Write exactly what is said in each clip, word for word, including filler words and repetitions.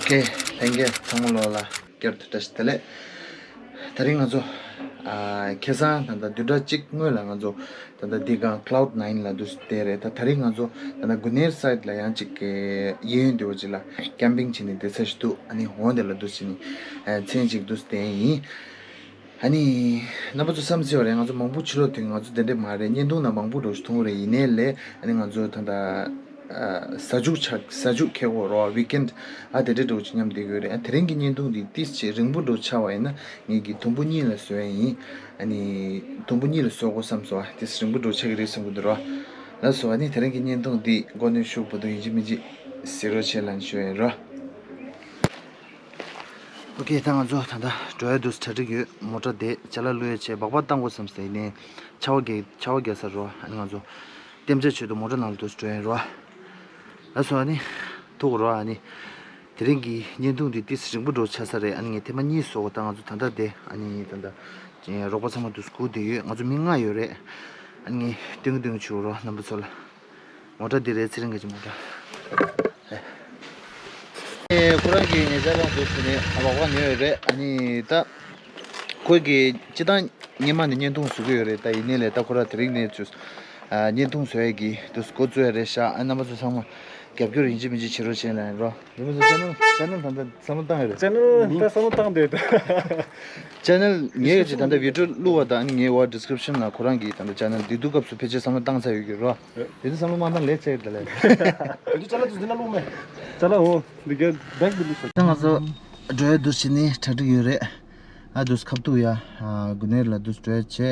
ཀེ། ལྷན་རྒྱས་ཚང་མ་ལོ་ལ་བསྐྱར་དུ་བཀྲ་ཤིས་བདེ་ལེགས། དེ་རིང་ང་ཚོ་ཨ་ཁ་སང་ད་ལྟ་བདུན་ཕྲག་གཅིག་སྔོན་ལ་ང་ཚོ་ད་ལྟ་འདི་གང་Cloud Nine་ལ་འདུག་སེ་བསྡད་རེད། ད་དེ་རིང་ང་ཚོ་ད་ལྟ་དགུ་ནེར་སའིཌ་ལ་ཡང་ཅིག་གཡས་གཡོན་དེ་བོ་ཅིག་ལ་ཀེམ་པིང་བྱས་ནས་བསྡད་ས་ཞིག་འདུག་ཨ་ནི་འོ་དེ་ལ་འདུག་སེ་ནི་མཚན་ཅིག་འདུག་སེ་བསྡད་ཡིན། ཨ་ནི། རྣམ་པ་ཚོ་བསམ་སྲིད་པ་རེད། ང་ཚོ་མང་པོ་ཕྱི་ལོགས་དུས་ང་ཚོ་དེ་འདྲས་མ་རེད། བརྙན་ཐུང་ནང་མང་པོ་འགྲོ་ཞིག་མཐོང་གི་རེད། ཡིན་ནའི་ལས་ཨ་ནི་ང་ཚོ་ད་ལྟ་ཨ་ཟ་ཅུག་ཆག་ཟ་ཅུག་ཁེ་གོ་རོ་ཝིཀ་ཨེན་ཨ་དེ་འདྲས་འགྲོ་ཞིག་མཉམ་བསྡད་ཀྱི་ཡོད་རེད། ཨ་དེ་རིང་གི་བརྙན་ཐུང་འདི་ཏིས་ཆེ་རིང་པོ་འགྲོ་ཆགས་པ་ཡིན་ན་ངེད་ཀྱིས་དུམ་བུ་གཉིས་ལ་བཟོ་ཡ་ཡིན། ཨ་ནི་དུམ་བུ་གཉིས་ལ་བཟོ་དགོས་བསམ་སོང་། ཨ་ཏིས་རིང་པོ་འགྲོ་ཆགས་ཀྱི་རེད་བསམ་གྱི་འདུག་རོ། ལགས་སོ། ཨ་ནི་དེ་རིང་གི་བརྙན་ཐུང་འདི་མགོ་ནས་མཇུག་བར་དུ་ཡིན་གཅིག་མིན་གཅིག་གཟིགས་རོགས་བྱེད་ལབ་ཞུ་ཡ་ཡིན་རོ། ཨོ་ཁེ། ད་ང་ཚོ་ད་ལྟ་འགྲོ་ཡ་འདུག་གྲ་སྒྲིག་ཡོད། མོ་ཊ་དེ་ཅ་ལག་བླུག་ཡ་བྱས་སྦག་སྦག་བཏང་དགོས་བསམ་སྟེ་ནས་ཆར་པ་རྒྱག་ཆར་པ་རྒྱག་ས་རོ། ཨ་ནི་ང་ཚོ་གཏན་འཇགས་ཆེད་དུ་མོ་ཊ་ནང་ལ་འདུག་འགྲོ་ཡ་རོ། ལགས་སོ། ཨ་ནི་ཐུག་རོ། ཨ་ནི་དེ་རིང་གི་བརྙན་ཐུང་འདི་ཏིས་རིང་པོ་འགྲོ་ཆགས་ས་རེད། ཨ་ནི་ངས་ཐེངས་མ་གཉིས་བཟོ་གོ། ད་ང་ཚོ་ད་ལྟ་དེ་ཨ་ནི་ད་ལྟ་རོགས་པ་ཚང་མ་འདུག་སྒུག་བསྡད་ཡོད། ང་ཚོ་མི་ལྔ་ཡོད་རེད། ཨ་ནི་སྟོན་གི་སྟོན་གི་བྱུང་རོ། རྣམ་པ་ཚོ་ལ། མོ་ཊ་འདི་རེད། ཚེ་རིང་གི་མོ་ཊ། ཨེ། ཁོ་རང་གིས་ངེད་ཅག་ལ་འདུག་ཟེར་ནས་ལོག་པ་ཉོས་ཡོད་རེད། ཨ་ནི་ད་ཁོས་གི་སྤྱི་བཏང་སྔོན་མ་ནས་བརྙན་ཐུང་བཟོ་གི་ཡོད་རེད། ད་ཡིན་ནའི་ལས་ད་ཁོ་རང་དེ་རིང་ནས་ཚུར་ཨ་བརྙན་ཐུང་བཟོ་ཡས་ཀྱི་འདུག་འགོ་བཙུགས་ཡ་རེད་ཤག་ཨ་རྣམ་པ་ཚོ་ཚང་མ་རྒྱབ་སྐྱོར་ཡིན་གཅིག་མིན་གཅིག་བྱེད་རོགས་བྱེད་ལབ་ཡིན་རོ། རྣམ་པ་ཚོ་ཅེ་ནལ་ཅེ་ནལ་ད་ལྟ་བསམ་བློ་བཏང་ཡོད་རེད། ཅེ་ནལ་ད་བསམ་བློ་བཏང་བསྡད་ད། ཅེ་ནལ་ངས་ཀྱི་ད་ལྟ་བི་ཌིའོ་བླུགས་པ་དང་ངའི་འོག་ཌི་སི་ཀི་རིབ་ཤན་ལ་ཁོ་རང་གི་ད་ལྟ་ཅེ་ནལ་འདི་དུས་སྐབས་སུ་ཕལ་ཆེར་བསམ་བློ་བཏང་ཚར་ཡོད་ཀྱི་རོ། དེ་ཚོ་བསམ་བློ་མ་བཏང་ལས་ཆེ་ད་ལས། དེ་ཚོ་ཅ་ལག་ཚོ་འདི་ན་བླུགས་མེད། ཅ་ལག་འོ་འདི་གའི་བེག་འདི་བླུགས་སོང་། ད་ང་ཚོ་འགྲོ་ཡ་འདུག་བྱས་ནས་གྲ་སྒྲིག་ཡོད་རེད། ཨ་འདུག་ཁ་ཐུག་ཡ། ཨ་དགུ་ནེར་ལ་འདུག་འགྲོ་ཡ་བྱས་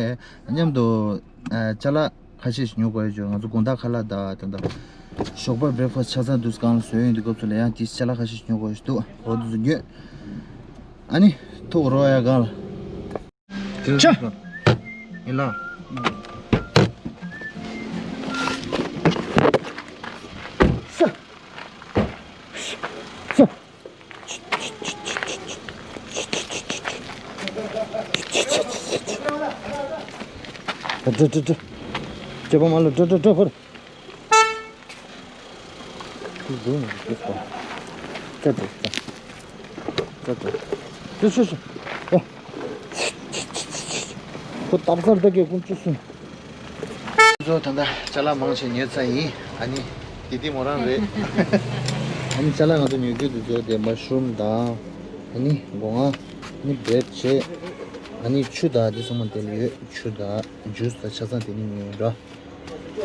མཉམ་དུ་ཨ་ཅ་ལག་ཁ་ཤས་ཤིག་ཉོ་དགོས་ཡོད་ཅོ། ང་ཚོ་དགོང་དག་ཁ་ལག་ད་ད་ད་ཞོགས་པ་བྷི་རེག་ཕ་སི་ཆ་ཚང་འདུག་གང་ལ་བཟོས་ཡོང་དུས་སྐབས་སུ་ལ་ཡང་དེ་ཅ་ལག་ཁ་ཤས་ཤིག་ཉོ་དགོས་ཡོད་འདུག་འོ་འདུག་ཉོས། ཨ་ནི་ཐུག་རོགས་ཡ་གང་ལ། ཆ། ཡིན་ལ། ས། ས། འགྲོ་འགྲོ་འགྲོ། སྐྱོ་པོ་མ་ལ་འགྲོ་འགྲོ་འགྲོ་ཧོར། ཁོ་སྟག་ཚར་ད་གེ་ཀུན་བཅུ་གསུམ། ཚོ་ད་ལྟ་ཅ་ལག་མང་ཆེ་ཉོས་ཚར་ཡིན། ཨ་ནི་དེ་དེ་མོ་རང་རེད། ཨ་ནི་ཅ་ལག་ང་ཚོ་ཉོ་རྒྱུ་དེ་ཚོ་དེ་མ་ཤུ་རུམ་དང་། ཨ་ནི་སྒོ་ང་། ཨ་ནི་བྲེད་བྱེད། ཨ་ནི་ཆུ་དང་དེ་ཚང་མ་དེ་ལ་ཡོད། ཆུ་དང་ཇུས་དང་ཆ་ཚང་དེ་ནི་ཉོས་ཡོད་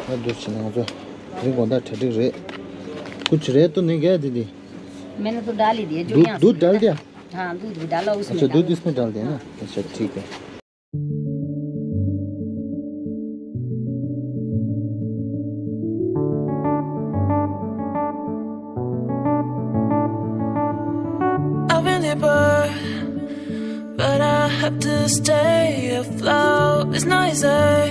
འདྲ། ང་འདུག་བྱས་ན་ང་ཚོ་རིང་དགོང་དག་གྲ་སྒྲིག་རེད། ཀུ་ཆུ་རེད་དོ་ནི་གས་དེ་དེ། मैंने तो डाल ही दिया, जो दूध, यहाँ से दूध डाल दिया? हाँ, दूध भी डाला उसमें। अच्छा, दूध इसमें डाल दिया ना? अच्छा, ठीक है। I've been there, but, but I have to stay afloat. It's not easy.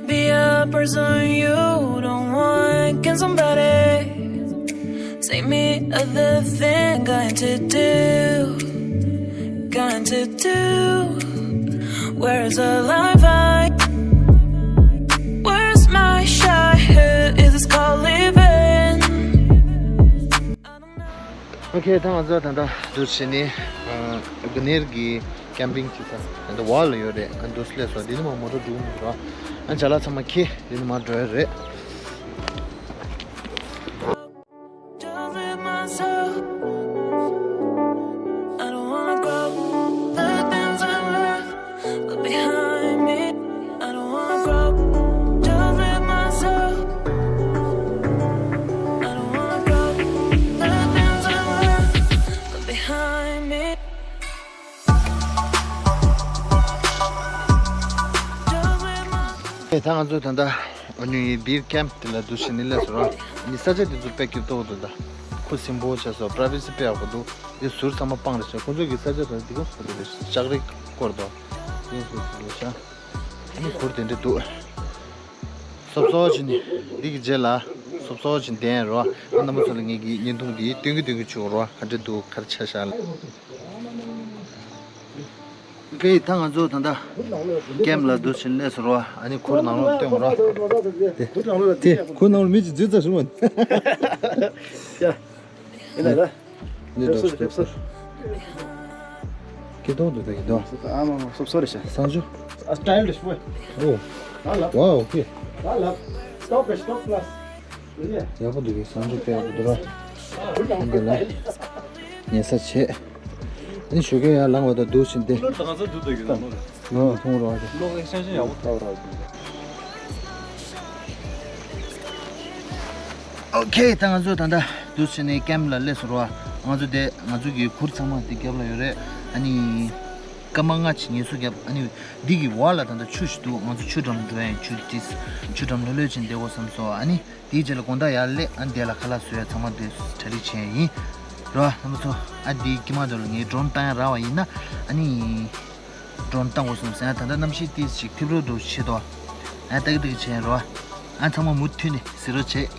Be a person you don't want. Can somebody save me other thing going to do? Going to do? Where's the lifeline? Where's my shot? Is this call leaving? ཨོ་ཁེ། ད་ང་ཚོ་ད་ལྟ་འདུག་བྱས་ནས་ཨ་དགུ་ནེར་གྱི་ཀེམ་པིང་བྱེད་ས་ད་ལྟ་འོག་ལ་ཡོད་རེད། ཨ་འདུག་སླེབས་སོང་། འདི་ནས་མར་མོ་ཊ་འགྲོ་གི་མི་འདུག་ཨ་ཅ་ལག་ཚང་མ་འཁྱེར་འདི་ནས་མར་འགྲོ་ཡ་རེད། Look behind me. I don't wanna grow. Just live myself. I don't wanna grow. The things I learned. Look behind me. Just live my ད་ང་ཚོ་ད་ལྟ་ཨ་ནི་བིར་ཀེམ་དེ་ལ་འདུག་བྱས་ནས་སླེབས་སོང་ར། ཨ་ནི་ས་ཆ་དེ་ཚོ་དཔེ་སྐྱིད་པོ་འདུག་ད་ཁུ་སིམ་པོ་བྱས་སོང་། པ་རའི་ཝེ་སི་དཔེ་ཡག་པོ་འདུག་དེ་ཟུར་ཚང་མ་སྤང་རེད་ཤག་ཁོང་ཚོ་གི་ས་ཆ་དང་དེ་ག་སུ་དེ་རེད། ལྕགས་རི་སྐོར་དང་དེ་ག་སུ་དེ་རེད་ཤག་ཨ་ནི་གུར་དེ་འདྲ་འདུག་སོབ་སོབ་བྱས་ནས་འདི་གི་རྗེས་ལ་སོབ་སོབ་བྱས་ནས་བསྡད་རོགས། ཨ་རྣམ་པ་ཚོ་ལ་ངེད་ཀྱི་བརྙན་ཐུང་འདི་སྟོན་གི་སྟོན་གི་བྱུང་རོགས། ག་འདྲ་འདུག་ག་རེ་ཆགས་ཤག་ལ། ཨོ་ཁེ། ད་ང་ཚོ་ད་ལྟ་ཀེམ་ལ་འདུག་བྱས་ནས་སླེབས་སོང་རོགས། ཨ་ནི་གུར་ནང་ལོགས་སྟོན་རོགས། དེ་གུར་ནང་ལོགས་མི་གཅིག་འཛུལ་ཚར་བྱུང་བ། ཡ། ཡིན་ན་ད། འདི་འདྲ་སྟོབས་སྐྱིད་ཏོག་འདུག་ད་ཡིན་དོ། ཨ་མ་མ་སོབ་སོ་རེ་ཤ། སང་ཞོ། ཨ་སི་ཊའིལ་ཤ་བོ། ཨོ། ཨ་ལ། ཝའོ་ཨོ་ཁེ། ཨ་ལ། སྟོབ་ཤ་སྟོབ་ལ། ཡག་པོ་འདུག་གི། སང་ཞོ་དཔེ་ཡག་པོ་འདུག་ར། འདི་ལ། ཉལ་ས་བྱེད། ཨ་ནི་ཞོགས་ཀས་ཡར་ལངས་པ་དང་འདུག་ཕྱིན་ཏེ། ང་ཚོ་འདུག་ད་ཡོད་ནོ། ཨོ་ཐུང་རོ་ཨ་ཅེ། ལོག་གི་ཤང་ཤང་ཡག་པོ་འདུག་ར། ཨོ་ཁེ། ད་ང་ཚོ་ད་ལྟ་འདུག་ཕྱིན་ནས་ཀེམ་ལ་སླེབས་སོང་ར། ང་ཚོ་དེ་ང་ཚོ་གི་གུར་ཚང་མ་དེ་རྒྱབ་ལ་ཡོད་རེད། ཨ་ནི་སྐར་མ་ལྔ་ཅིག་ངལ་གསོ་རྒྱབ། ཨ་ནི་འདི་གི་འོག་ལ་ད་ལྟ་ཆུ་ཞིག་འདུག་ང་ཚོ་ཆུ་འགྲམ་འགྲོ་ཡ་ཡིན། ཆུ་ཏིས་ཆུ་འགྲམ་ལྷོད་ལྷོད་ཕྱིན་བསྡད་དགོས་བསམ་སོང་། ཨ་ནི། དེའི་རྗེས་ལ་དགོང་དག་ཡར་སླེབས། ཨ་ནི་དེ་ལ་ཁ་ལག་བཟོ་ཡ་ཚང་མ་དེ་གྲ་སྒྲིག་བྱས་ཡིན། རོ་རྣམ་པ་ཚོ། ཨ་དེའི་དཀྱིལ་མ་དེ་ལ་ངས་ཌོན་བཏང་ཡ་རག་པ་ཡིན་ན། ཨ་ནི་ཌོན་བཏང་དགོས་སོང་ཟེར། ཨ་ད་ལྟ་གནམ་གཤིས་ཏིས་ཅིག་ཐིབས་རོ་འགྲོ་བྱེད་དོ། ཨ་ཏག་ཏག་བྱས་རོ། ཨ་ཚང་མ་མུ་མཐུད་ནས་གཟིགས་རོགས་བྱེད།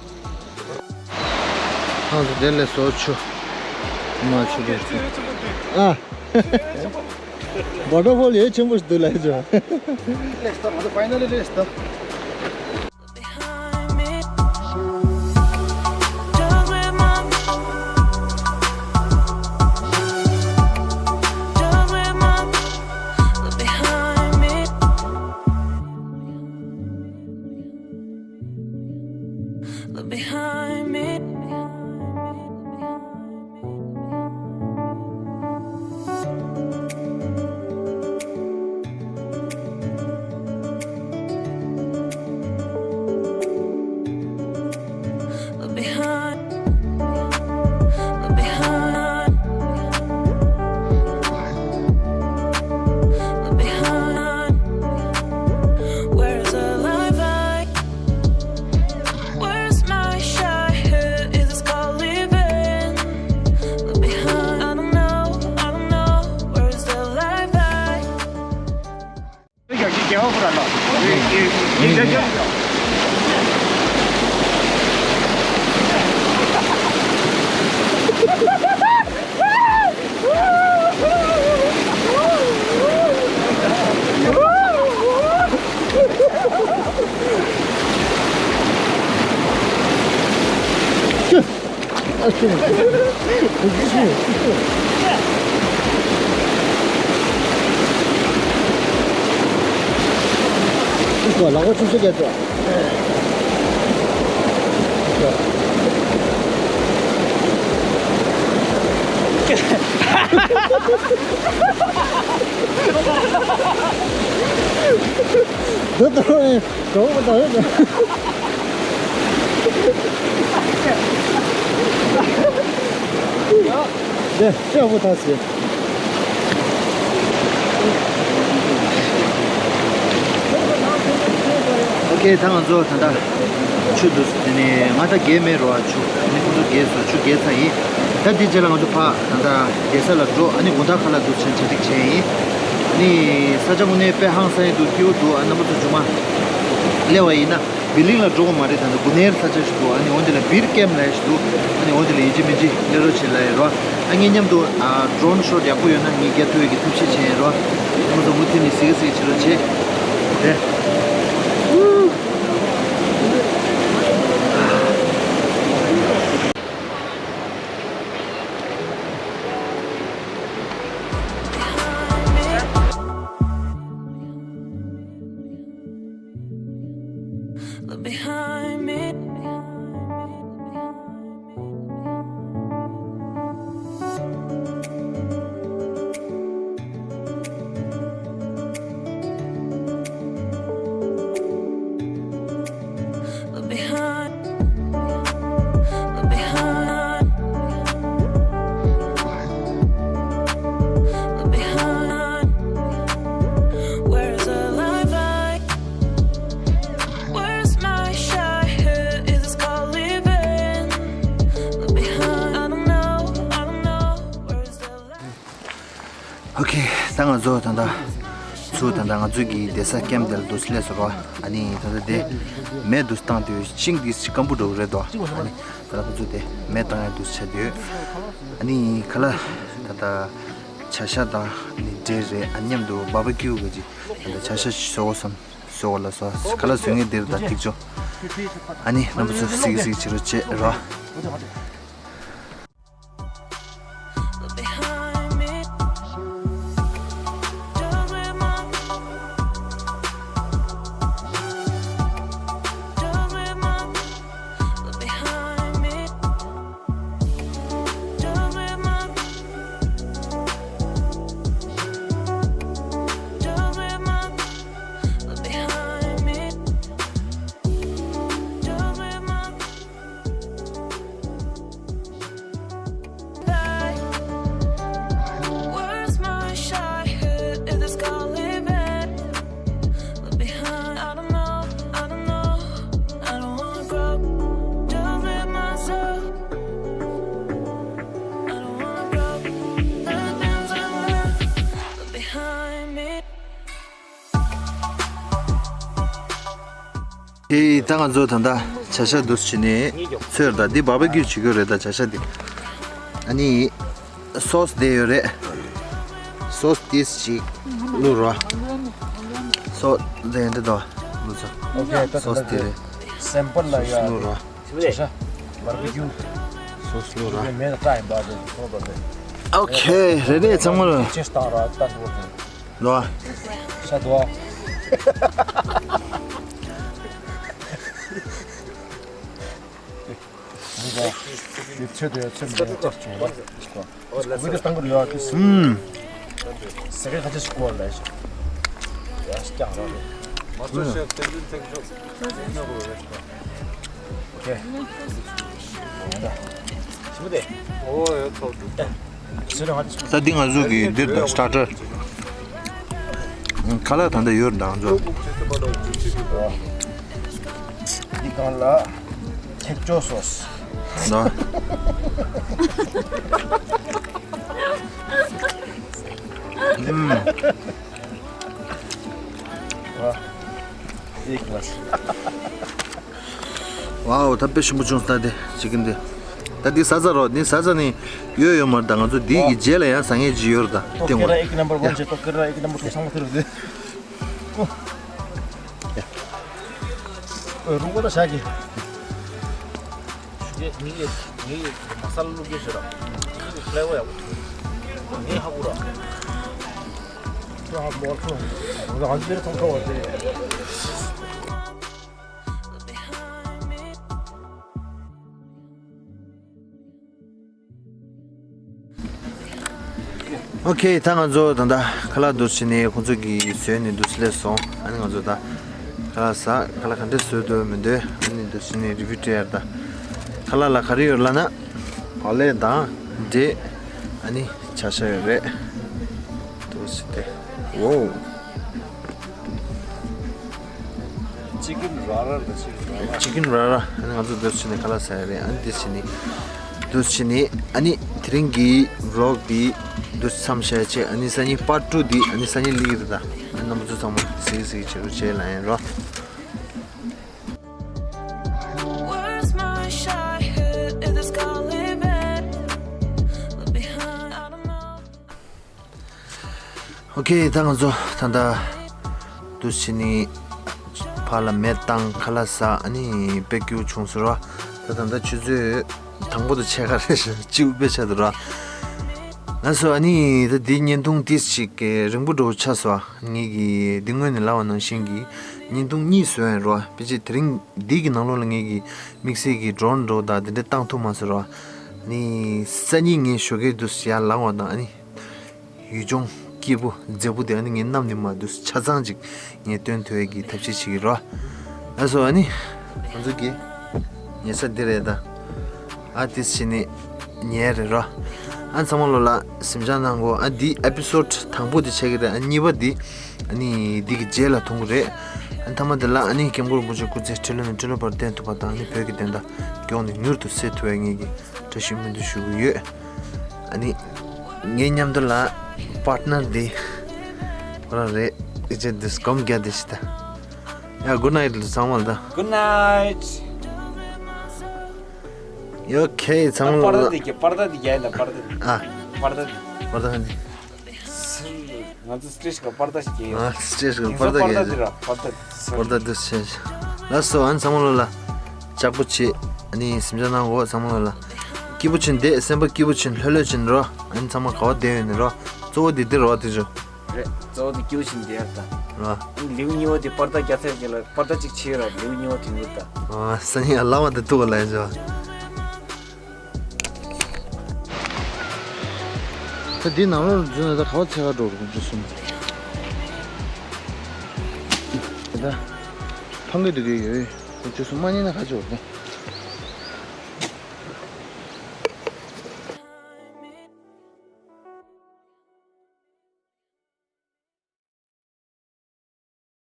ཨ་ཚོ་དེ་ལས་བཟོ་ཆུ། མ་ཆུ་རེད་ཆུ། ཨ། བ་ཊར་ཕོལ་ཡོད་ཆེན་པོ་ཞིག་འདུག་ལ་ཆུ། Let's stop. The final is stop. Behind me. Just with my, just with my, look behind me. Look behind me. Look behind, look behind, look behind. Where's the light? Where's my shy hair? Is this called living? Look behind, I don't know, I don't know. Where's the light? འདི་ལྟར་གྲོགས་པོ་དང་། དེ་ལྟ་བུ་ཐག་ཟེར། ཨོ་ཁེ། ད་ང་ཚོ་ད་ལྟ་ཆུ་འདུག་དེ་ནས་ང་ད་རྒས་མེད་རོ། ཨ་ཆུ་ནི་ཁོང་ཚོ་རྒས་སོང་། ཆུ་རྒས་ཚར་ཡིན། ད་འདི་རྗེས་ལ་ང་ཚོ་ཕ་ད་ལྟ་བསྡད་ས་ལ་འགྲོ། ཨ་ནི་དགོང་དག་ཁ་ལག་འདུག་ཆེན་གྲ་སྒྲིག་བྱས་ཡིན། ཨ་ནི་ས་ཆ་དངོས་གནས་དཔེ་ཧང་སང་ཡིན་འདུག་སྐྱིད་པོ་འདུག་ཨ་རྣམ་པ་ཚོ་མཇུག་མ་སླེབས་པ་ཡིན་ན། བི་ལིང་ལ་འགྲོ་དགོས་མ་རེད། ད་ནི་དགུན་ནེར་ས་ཆ་ཞིག་འདུག་ཨ་ནི་འོ་འདི་ལ་བིར་ཀེམ་ལབ་ཡ་ཞིག་འདུག་ཨ་ནི་འོ་འདི་ལ་ཡིན་གཅིག་མིན་གཅིག་སླེབས་རོགས་བྱེད་ལབ་ཡ་རོ། ཨ་ངེད་མཉམ་དུ་ཨ་ཌོན་ཤོཊ་ཡག་པོ་ཡོད་ན་ངས་རྒྱག་ཐུབ་ཡས་ཀྱི་ཐབས་ཤེས་བྱས་ཡིན་རོ། ཁོང་ཚོ་མུ་མཐུད་ནས་གཟིགས་གཟིགས་བྱེད་རོགས་བྱེད། རེད། Look behind me. Look behind. Look behind. Look behind. Where's the light? Where's my shy hair? Is this called living? Look behind. I don't know, I don't know. Where's the light? ཨོ་ཁེ། ད་ང་ཚོ་ད་ལྟ་ཚུར་ད་ལྟ་ང་ཚོ་གི་བསྡད་ས་ཀེམ་དེ་ལ་འདུག་སླེབས་སོང་རོ། ཨ་ནི་ད་ལྟ་དེ་མེ་འདུག་བཏང་དུས་ཤིང་འདི་སྐམ་པོ་འགྲོ་གི་རེད་དོ། ཨ་ནི་ད་ལྟ་ཁོ་ཚོ་དེ་མེ་བཏང་ཡ་འདུག་ཆ་དུས། ཨ་ནི་ཁ་ལག་ད་ལྟ་བྱ་ཤ་དང་ནི་འབྲས་རེད། ཨ་མཉམ་དུ་བྷ་བྷི་ཀིའུ་གི་ཅིག་ད་ལྟ་བྱ་ཤ་ཞིག་བཟོ་དགོས་བསམ། བཟོ་དགོས་ལ་བཟོ། ཁ་ལག་བཟོ་མཁན་འདིར་ད་ཐིག་ཆོ། ཨ་ནི་རྣམ་པ་ཚོ་གཟིགས་གཟིགས་བྱེད་རོགས་བྱེད་རོ། དེ་ད་ང་ཚོ་ད་ལྟ་བྱ་ཤ་འདུག་སེ་བྱས་ནས་ཚོས་ད་འདི་བར་བེ་ཀིའུ་བྱེད་དགོས་རེད། ད་བྱ་ཤ་འདི་ཨ་ནི་སོ་སི་དེ་ཡོད་རེད། སོ་སི་ཏིས་ཅིག་བླུགས་རོགས། སོ་སི་དེ་འདི་དོ་བླུགས་ཚོ། ཨོ་ཁེ། ད་སོ་སི་དེ་རེད། སེམ་པལ་ལ་ཡ། བླུགས་རོགས། བྱ་ཤ་བར་བེ་ཀིའུ། སོ་སི་བླུགས་རོགས། མེད་ད་ཡིན་པ་དེ་ཁོ་ད་དེ། ཨོ་ཁེ། རེད་རེད། ཚང་མ་ལ། ཅེས་བཏང་ར་ད་འགྲོ་དེ། ལོ། ཤ་དོ། འདི་ཚོས་དེ་ཚོས་མི་ལྕགས་བྱུང་བ། འོ་ལ་ཚོས་བཏང་གི་ཡོད་ཀི། ཨུམ། ཟེར་གི་ཁ་ཆེ་ཞིག་གོ་ལ་ཞིག་ཡ་ཞིག་ཀྱང་ར་རེད། མ་ཚོས་ཤོག་དེ་འདྲ་ཚེག་ཤོག་ཉོ་དགོས་རེད། ཨོ་ཁེ། ཞིམ་པོ་དེ། ཨོ་ཡོད་ཐོག་ཏུ། ད་འདི་ང་ཚོ་གི་འདིར་དང་སི་ཊར་ཊར། ཁ་ལག་ད་ལྟ་ཡོད་རེད་ད་ང་ཚོ། འདི་སྒང་ལ་ཐེག་ཅོ་སོ་སི། ད། ཨུམ། ཨེ་ཀླ་སི། ཝའོ། ད་དཔེ་ཞིམ་པོ་བྱུང་སོང་། ད་དེ་ཅི་ཀིན་དེ། ད་འདི་ཟ་ཟ་རོགས། འདི་ཟ་ཟ་ནི་ཡོད་ཡོད་མ་རེད། ད་ང་ཚོ་འདི་གི་རྗེས་ལ་ཡང་ཟ་མཁན་ཅིག་ཡོད་རེད། ད་ཏོ་ཏེ་ཀེ་ར་ཨེ་ཀི་ནམ་བར་ཝན་ཡ། བྱེད། ཏོ་ཀེ་ར་ཨེ་ཀི་ནམ་བར་ཏུ་ཚང་མ་ཁྱེར་རོགས་ཟེར། ཨོ་རུང་པ་ད་ཞག་གི། ངའི་ངའི་ངའི་མ་ས་ལ་བླུགས་རྒྱུ་ཞིག་ར། ངའི་ཕི་ལེ་ཝར་ཡག་པོ་འདུག་ངའི་ཧ་གོ་ར། ཁྱོད་ཧ་གོ་མ་ཁྱོད། ང་ཚོ་ཨ་ནི་ཚོ་ཚང་ཚང་བ་དེ། ཨོ་ཁེ། ད་ང་ཚོ་ད་ལྟ་ཁ་ལག་འདུག་སེ་བྱས་ནས་ཁོང་ཚོ་གིས་བཟོས་ནས་འདུག་སེ་སླེབས་སོང་། ཨ་ནི་ང་ཚོ་ད་ཁ་ལག་ཟ། ཁ་ལག་ག་འདྲ་བཟོས་འདུག་མི་འདུག་ཨ་ནི་འདུག་སེ་བྱས་ནས་རི་བིའུ་སྤྲད་ཡ་རེད། ད་ཁ་ལག་ལ་ག་རེ་ཡོད་ལབ་ན་བག་ལེབ་དང་འབྲས། ཨ་ནི་བྱ་ཤ་ཡོད་རེད། འདུག་སེ་བལྟས། ཝའོ། ཅི་ཀིན་ར་ར་རེད། ཅི་ཀིན་ར་ར། ཅི་ཀིན་ར་ར། ཨ་ནི་ང་ཚོ་འདུག་སེ་བྱས་ནས་ཁ་ལག་ཟ་ཡ་རེད། ཨ་ནི་འདུག་སེ་བྱས་ནས་འདུག་སེ་བྱས་ནས་ཨ་ནི་དེ་རིང་གི་ཝི་ལོག་འདི་འདུག་སེ་མཚམས་བཞག་བྱས། ཨ་ནི་སང་ཉིན་པཱར་ཊི་ཊུ་འདི་ཨ་ནི་སང་ཉིན་སླེབས་ཀྱི་རེད། ད་ཨ་ནི་རྣམ་པ་ཚོ་ཚང་མ་གཟིགས་གཟིགས་བྱེད་རོགས་བྱེད་ལབ་ཡིན་རོ། Where's my shy head if the sky lay red? Left behind, I don't know. ཨོ་ཁེ། ད་ང་ཚོ་ད་ལྟ་འདུག་སེ་བྱས་ནས་ཕར་ལ་མེ་བཏང་། ཁ་ལག་ཟ། ཨ་ནི་བར་བེ་ཀིའུ་བྱུང་སོང་ར། ད་ད་ལྟ་ཆུ་ཚོད་དང་པོ་དང་ཕྱེད་ཀ་རེད། ཅིག་དཔེ་ཆ་འདུག་ར། ལགས་སོ། ཨ་ནི་ད་འདི་བརྙན་ཐུང་ཏོག་ཙམ་ཅིག་རིང་པོ་འདྲ་བོ་ཆགས་སོང་། ངེད་ཀྱིས་འདི་སྔོན་ནས་ལབ་པ་ནང་བཞིན་གྱི་བརྙན་ཐུང་གཉིས་བཟོས་ཡིན་ར། ཕལ་ཆེར་དེ་རིང་འདི་གི་ནང་ལོགས་ལ་ངེད་ཀྱིས་དམིགས་བསལ་གྱི་ཌོ་རོན་འདྲ་བོ་དང་དེ་འདྲ་བཏང་ཐུབ་མ་སོང་ར། ཨ་ནི་སང་ཉིན་ངས་ཞོགས་ཀས་འདུག་སེ་ཡར་ལངས་པ་དང་། ཨ་ནི་ཡུལ་ལྗོངས་སྐྱིད་པོ་མཛེས་པོ་དེ་ཨ་ནི་ངས་གནམ་ནས་མར་འདུག་སེ་ཆ་ཚང་ཅིག་ངས་སྟོན་ཐུབ་ཡས་ཀྱི་ཐབས་ཤེས་བྱེད་ཀྱི་རོ། ལགས་སོ། ཨ་ནི་ང་ཚོ་གི་ཉལ་ས་འདི་རེད་ད། ཨ་ཏི་སི་བྱས་ནས་ཉལ་རེད་རོ། ཨ་ཚང་མ་ལོ་ལ་གཟིམ་འཇག་གནང་གོ། ཨ་འདི་ཨེ་པི་སོ་ཌི་དང་པོ་དེ་ཆགས་ཀྱི་རེད། ཨ་གཉིས་པ་འདི་ཨ་ནི་འདི་གི་རྗེས་ལ་ཐོན་གྱི་རེད། ཨ་མཐའ་མ་དེ་ལ་ཨ་ནི་སྐྱབས་མགོན་རིན་པོ་ཆེ་སྐུ་ཚེ་ཁྲི་ལོ་ནས་ཁྲི་ལོ་བར་བརྟན་ཐུབ་པ་དང་། ཨ་ནི་བོད་ཀྱི་བདེན་མཐའ་མགྱོགས་ནས་མྱུར་དུ་གསལ་ཐུབ་པའི་ངེད་ཀྱི་བཀྲ་ཤིས་སྨོན་འདུན་ཞུ་གི་ཡོད། ཨ་ནི་ངའི་མཉམ་དུ་ལ་པཱར་ཊི་ནར་འདི་ཁོ་རང་རེད། ཨི་ཅེ་འདི་སྒོམ་རྒྱག་འདི་ཞིག་ད། ཡ་གུཌ་ནའིཊ་ལ་ཚང་མ་ལ་ད། གུཌ་ནའིཊ། ཡ་ཨོ་ཁེ། ཚང་མ་པར་ལ་ད་འདི་གི་པར་ད་འདི་རྒྱག་ཡིན་ད། པར་ད་འདི། ཨ། པར་ད་འདི། པར་ད་འདི། ང་ཚོ་སི་ཊེ་ཇི་གི་པར་ད་ཞིག་རྒྱག་ཡོད། ཨ་སི་ཊེ་ཇི་གི་པར་ད་རྒྱག་ཡོད། པར་ད་འདི་ར་པར་ད་འདི། པར་ད་འདི་ཆེ། ལགས་སོ། ཨ་ནི་ཚང་མ་ལོ་ལ་ལྕགས་པོ་བྱེད། ཨ་ནི་གཟིམ་འཇག་གནང་གོ། ཚང་མ་ལོ་ལ་སྐྱིད་པོ་བྱེད་འདི། སེམས་པ་སྐྱིད་པོ་བྱེད། ལྷོད་ལྷོད་བྱེད་རོ། ཨ་ནི་ཚང་མ་ག་བ་བསྡད་ཡོད་ནི་རོ། གཙོ་བོ་འདི་འདི་རོ། དེ་ཚོ་རེད། གཙོ་བོ་དེ་སྐྱིད་པོ་བྱེད་འདི་ཡར་ད། རོ། ཨ་ནི་ལེའུ་གཉིས་པ་དེ་པར་ད་རྒྱག་ཚར་རྗེས་ལ་པར་ད་གཅིག་བྱེད་ར། ལེའུ་གཉིས་པ་དེ་ངུར་ད། ཨ་སང་ཉིན་ཡར་ལངས་པ་དེ་ཐུག་ག་ལ་ཡ་ཇོ། ད་འདི་ནང་ལོགས་ལ་འཛུལ་ན་ད་ག་བ་འཚོལ་ག་འགྲོ་རུ་ཁོང་ཚོ་གསུམ། ད་ཕང་གི་འདུག་གི་ཡོད། ཁོང་ཚོ་གསུམ་མ་རྙེད་ན་ག་ཅི་འོར་ད།